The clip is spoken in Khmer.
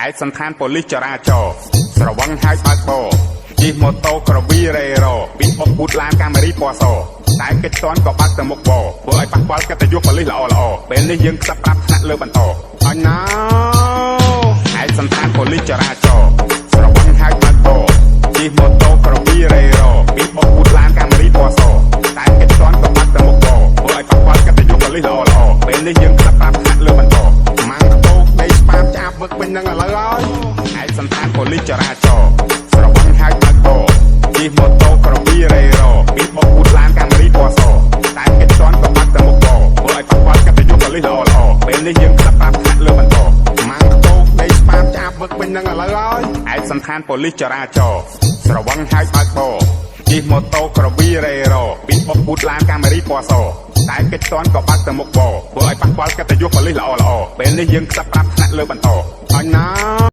ឯកសណ្ឋានប៉ូលិសចរាចរណ៍ស្រវឹងហើយបើកបរជិះម៉ូតូក្រវីរ៉េរពីបុកពូតឡានកាមេរីពណ៌សតែកិច្ចតន់ក៏បើកទៅមុខបធ្វើឲ្យប៉ះពាល់កិត្តិយសប៉ូលិសល្អល្អពេលនេះយើងខ្សឹបប្រាប់ថ្នាក់លើបន្តអញណាឯកសណ្ឋានប៉ូលិសចរាចរណ៍ស្រវឹងហើយបើកបរជិះម៉ូតូក្រវីរ៉េរពីបុកពូតឡានកាមេរីពណ៌សតែកិច្ចតន់ក៏បើកទៅមុខបធ្វើឲ្យប៉ះពាល់កិត្តិយសប៉ូលិសល្អល្អពេលនេះយើងខ្សឹបប្រាប់ថ្នាក់លើបន្តម៉ាំងខ្ពោកដីស្ប៉ាបឆ្អាបវឹកពេញនឹងឥឡូវហើយឯកសណ្ឋានប៉ូលិសចរាចរណ៍ស្រវឹងហើយបើកបរជិះម៉ូតូក្រវីរ៉េរពីបុកពូតឡានកាមេរីពណ៌សតែកិច្ចតន់ក៏បើកទៅមុខបធ្វើឲ្យប៉ះពាល់កិត្តិយសប៉ូលិសល្អល្អពេលនេះយើងខ្សឹបប្រាប់ថ្នាក់លើបន្តម៉ាំងខ្ពោកដីស្ប៉ាបឆ្អាបវឹកពេញនឹងឥឡូវហើយឯកសណ្ឋានប៉ូលិសចរាចរណ៍ស្រវឹងហើយបើកបរជិះម៉ូតូក្រវីរ៉េរពីបុកពូតឡានកាមេរីពណ៌សតែកិច្ចតន់ក៏បើកទៅមុខបធ្វើឲ្យប៉ះពាល់កិត្តិយសប៉ូលិសល្អល្អពេលនេះយើងខ្សឹបប្រាប់ថ្នាក់លើបន្តអញណា។